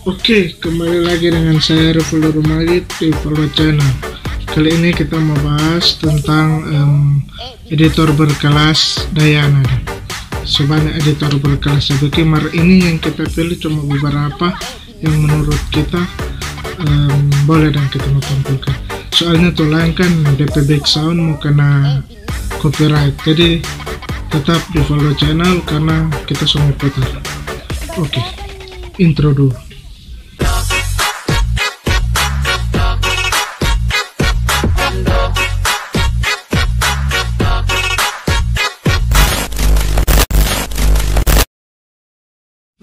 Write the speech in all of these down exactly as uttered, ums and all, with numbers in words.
Oke, kembali lagi dengan saya, Rivaldo Rumagit, di Rivaldo Channel. Kali ini kita mau bahas tentang, em, editor berkelas Dayana, deh. Sebanyak editor berkelas, tapi mar ini yang kita pilih cuma beberapa yang menurut kita, em, boleh dan kita mau tampilkan. Soalnya tu lain kan D P back sound mau kena copyright. Jadi tetap di Rivaldo Channel karena kita so mau putar. Oke, intro dulu.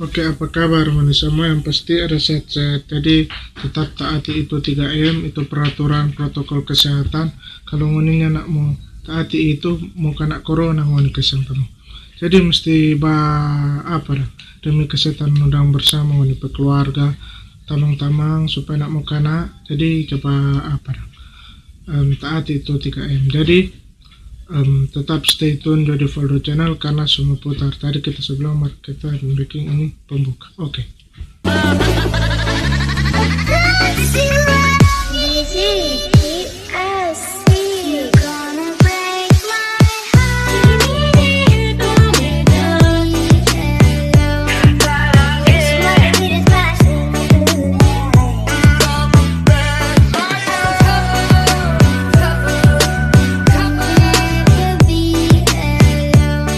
Oke, apa kabar ngoni samua? Yang pasti ada sehat-sehat. Jadi, tetap taati itu tiga M, itu peraturan protokol kesehatan. Kalu ngoni nyanda mo taati itu, mo kana corona ngoni kasiang tamang. Jadi, mesti ba, apa dang, demi kesehatan dong bersama, ngoni pe keluarga, tamang-tamang, supaya nda mo kana. Jadi, coba, apa dang, em, taati itu tiga M. Jadi, em, tetap stay tune jo di Rivaldo Channel karena so mo putar. Tadi kita so bilang mar kita biking ini pembuka. Oke.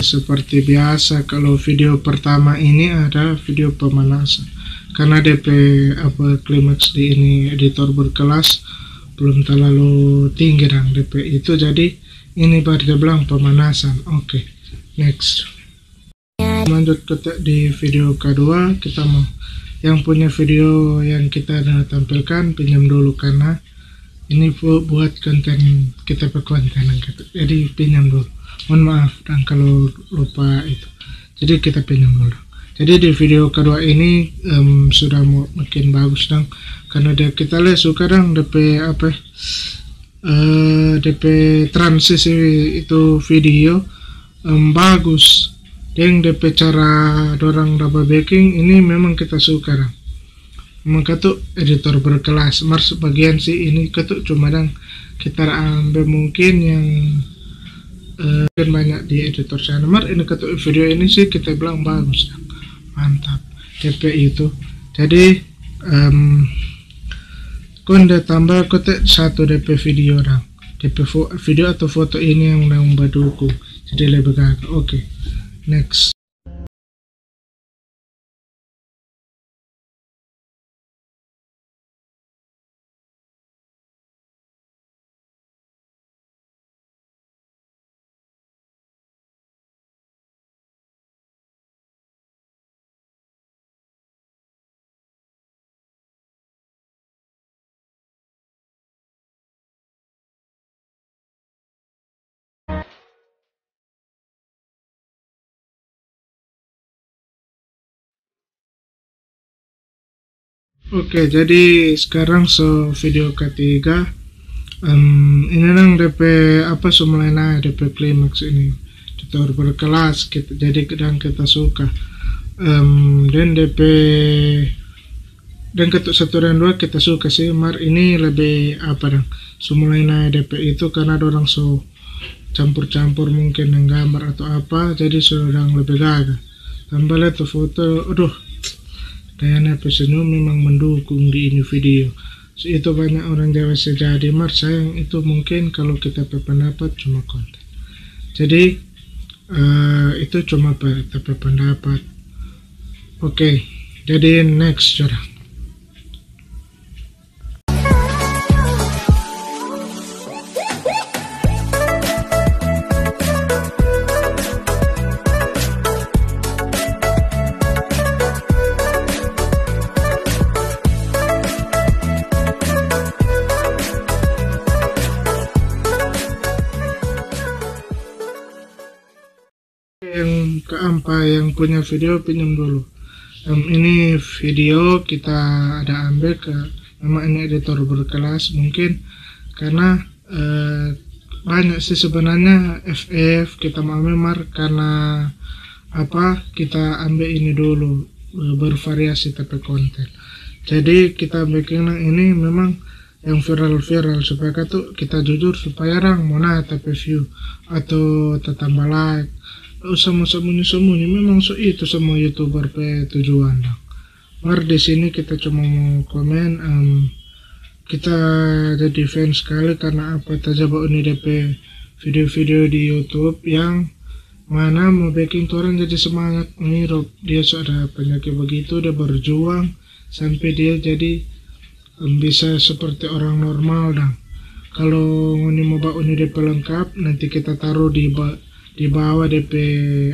Seperti biasa, kalau video pertama ini ada video pemanasan. Karena D P, apa, klimaks di ini editor berkelas belum terlalu tinggi dang D P itu, jadi ini baru dia bilang pemanasan. Oke, next. Lanjut ke te-, di video kedua, kita mau yang punya video yang kita ada tampilkan, pinjam dulu karena ini bu-, buat konten, kita pe konten yang kita. Jadi pinjam dulu. Mohon maaf dang kalau lupa itu. Jadi kita pinjam dulu. Jadi di video kedua ini, em, sudah mau makin bagus dang. Karena dia, kita le suka dang D P apa, eh, D P transisi itu video, em, bagus. Deng D P cara dorang da babeking ini memang kita suka dang. Memang katu editor berkelas, mar sebagian sih ini katu cuma dang kita ambe mungkin yang, eh, banyak di editor sana. Mar ini katu video ini sih kita bilang bagus dang. Mantap. D P itu. Jadi, em, Kong da tambah kote satu D P video dang. D P fo-, video atau foto ini yang dang badukung. Jadi lebe gaga. Oke. Next. Oke, jadi skarang so video katiga. Em, ini dang D P apa, so mulai nae D P klimaks ini. Editor berkelas, kita, jadi dang kita suka. Em, deng D P, deng katu satu deng dua kita suka sih, mar ini lebe apa dang, so mulai nae D P itu karena dorang so campur-campur mungkin deng gambar atau apa, jadi so dang lebe gaga. Tambah le tu foto, aduh, Dayana pe senyum memang mendukung di ini video. So, itu banyak orang Jawa se jadi, mar sayang itu mungkin kalau kita pe pendapat cuma konten. Jadi, eh, itu cuma pe-, ta pe pendapat. Oke, jadi next, sudah. Yang keempat, yang punya video pinjam dulu. Em, ini video kita ada ambe ke, memang ini editor berkelas mungkin, karena, eh, banyak sih sebenarnya F F kita mau ambe, mar karena apa, kita ambe ini dulu. eh, bervariasi ta pe konten. Jadi kita bikin ini memang yang viral-viral supaya katu kita jujur supaya orang mo na ta pe view atau tatamba like. Nda usah mo sembunyi-sembunyi, memang so itu semua YouTuber pe tujuan dang. Mar di sini kita cuma mo komen, em, kita jadi fans skali karna apa ta ja bauni de pe video-video di YouTube yang mana mo beking torang jadi semangat mo hidup. Dia so ada penyakit begitu, dia berjuang sampe dia jadi, em, bisa seperti orang normal dang. Kalo ngoni mo bauni de pe lengkap, nanti kita taru di ba-, di bawa de pe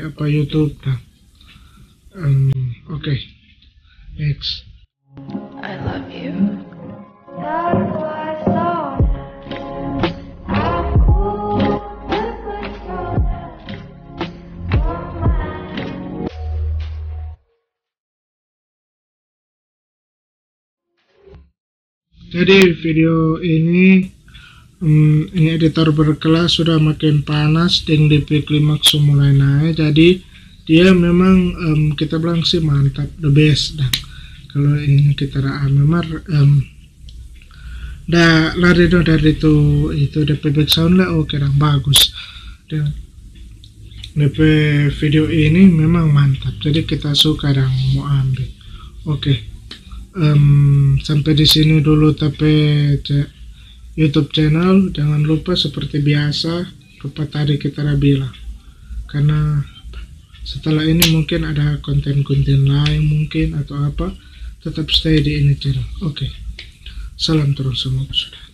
apa YouTube dang. Em, oke. Next. I love you. Jadi video ini, em, ini editor berkelas sudah makin panas deng de pe klimaks so mulai nae. Jadi dia memang, em, kita bilang sih mantap, the best dang. Kalo ini kita ra memang, em, da lari do dari tu itu de pe background la oke dang, bagus. De pe video ini memang mantap, jadi kita suka dang mo ambe. Oke, em, sampe di sini dulu ta pe YouTube channel. Jangan lupa seperti biasa, rupa tadi kita ra bilang, karna setelah ini mungkin ada konten-konten lain mungkin atau apa, tetap stay di ini channel. Oke, salam terus semua sudah.